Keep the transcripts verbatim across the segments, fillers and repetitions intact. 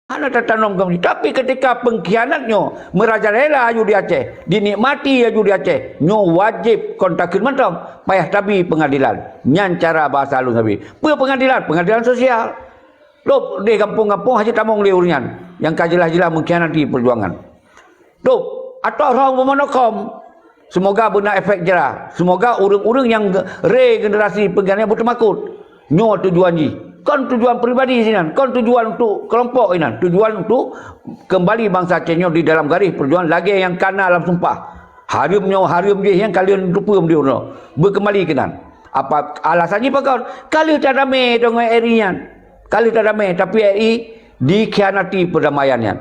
Hana tatanom keubeunci. Tapi ketika pengkhianat nyoe merajalela aju di Aceh, dinikmati aju di Aceh, nyoe wajéb kon takheun mantong, payah tabi pengadilan. Nyan cara bahasa lôn sabe. Peue pengadilan? Pengadilan sosial. Lop di gampông-gampông hana tamong lé ureuëng nyan nyang ka jeulaih-jeulaih mengkhianati perjuangan. Dôk, atau rhong bumoe nokom. Semoga beuna efek jerah. Semoga ureuëng-ureuëng nyang regenerasi pengganti beuteumakot. Nyoe tujuan jih. Kon tujuan pribadi sinan, kon tujuan untuk kelompok inan. Tujuan untuk kembali bangsa Aceh nyoe di dalam garis perjuangan lagée nyang kana lam sumpah. Hareuem nyoe hareuem jih nyang kalian tupeuem di uroe. Beukembali keunan. Apa alasan jih pakon? Ka lheueh tadamé deungon R I nyan. Ka lheueh tadamé, tapi R I dikhianati perdamaian nyan.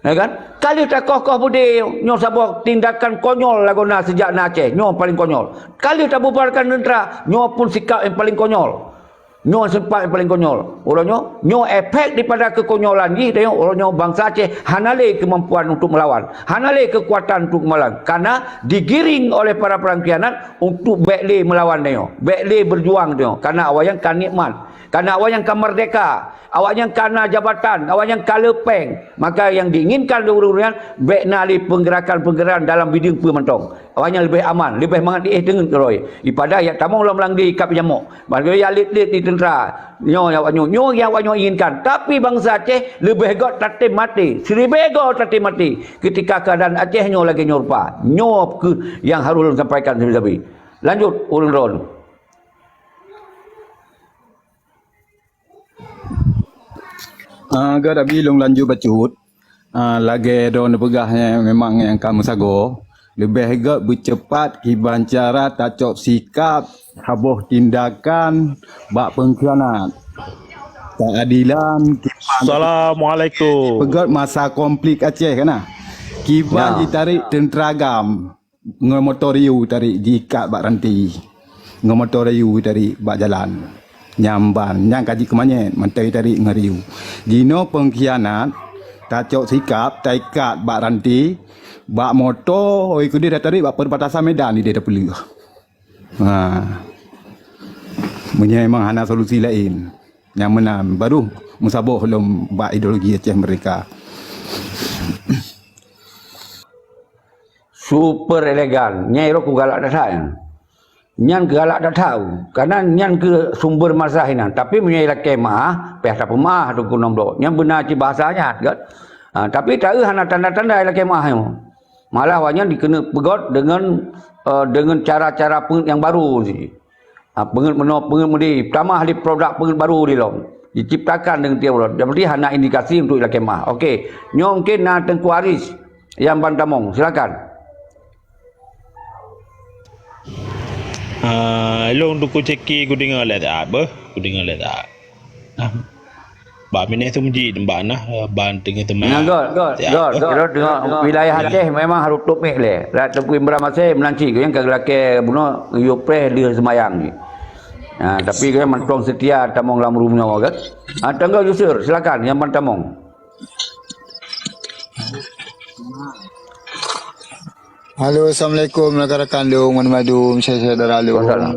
Ya kan? Ka lheueh takoh-koh beudé nyoe saboh tindakan konyol lagoena sejak na Aceh, nyoe paling konyol. Ka lheueh tabubarkan tentara, nyoe pun sikap nyang paling konyol. Nyoe sikap nyang paling konyol. Uroe nyoe, nyoe efek daripada kekonyolan jih, tengok, uroe nyoe bangsa Aceh hana lé kemampuan untuk melawan, hana lé kekuatan untuk melawan, karena digiring oleh para pengkhianat untuk bék lé melawan, tengok, bék lé berjuang, tengok, karena awak nyan ka nikmat, karena awak nyan ka merdeka. Awaknyan ka na jabatan, awaknyan ka le péng. Maka nyang diinginkan lé ureuëng-ureuëng nyan, bék na lé penggerakan-penggerakan dalam bidang peue mantong. Awaknyan leubeh aman, leubeh mangat diéh teungeut keudroe. Ipada yak tamong lom lam di kap jamok. Bagi yak lét-lét di tentara. Nyoe awaknyoe, nyoe nyang awaknyoe inginkan. Tapi bansa Aceh leubeh göt tatem maté. Siribée göt tatem maté. Ketika keadaan Aceh nyoe lagée nyoe rupa. Nyoe keuh nyang harôh lôn sampaikan sabe-sabe. Lanjut, ureuëng droeneuh. Ah, göt Abi lôn lanjut bacut. Ah, lagée droeneuh peugah nyan memang nyang ka meusagoe, leubeh göt beucepat kiban cara tacok sikap saboh tindakan bak pengkhianat. Keadilan kiban Assalamualaikum. Peugöt masa konflik Aceh kana. Kiban Ya. jitarik tentera GAM. Ngon moto riu tarék jiikat bak ranti. Ngon moto riu tarék bak jalan. Nyang ban, nyang ka jikeumanyét, mantong tarék ngon riu. Jinoe pengkhianat, tacok sikap, taikat bak ranti, bak moto, oi keudeh tatarék bak perbatasan Medan ideh tapeuleueh. Ha. Meunyoe memang hana solusi laén, nyang meunan baru meusaboh lom bak ideologi Aceh Merdeka. Super elegan. Nyan irok ku galak that-that nyan. Nyan galak that-that. Karena nyan ke sumber masalah inan. Tapi meunyoe ilakée maah, payah tapeumaah tu kunong blok. Nyan beuna cit bahasa nyan, kan? Ha, tapi taeu hana tanda-tanda ilakée maah nyoe. Malah awaknyan dikeuna peugöt dengan, eh, dengan cara-cara peungeuet nyang baru sih. Ha, peungeuet meunoe, peungeuet meudeh, tamah lé produk peungeuet baru di lom. Diciptakan dengan tiap uroe. Jadi hana indikasi untuk ilakée maah. Okey, nyoe mungkin na Teungku Aris nyang ban tamong. Silakan. Ah, lôn Teungku Ceki kudeungoe lé that, beuh. Kudeungoe lé that. Ah. Bak minèe tu meuji, bak nah, ban teungoh teuma. Nah, göt, göt, göt, göt. Kira tengok wilayah Aceh memang harus tutup mic lé. Rat Teungku Imran Maseh meunan cit, nyang ka geulakée bunoe yue preh lheueh seumayang jih. Ha, tapi kan mantong setia tamong lam rumoh nyoe kan. Ha, Teungku Yusur, silakan nyang ban tamong. Halo, assalamualaikum rakan-rakan lôn, mandum, syedara lôn. Waalaikumsalam.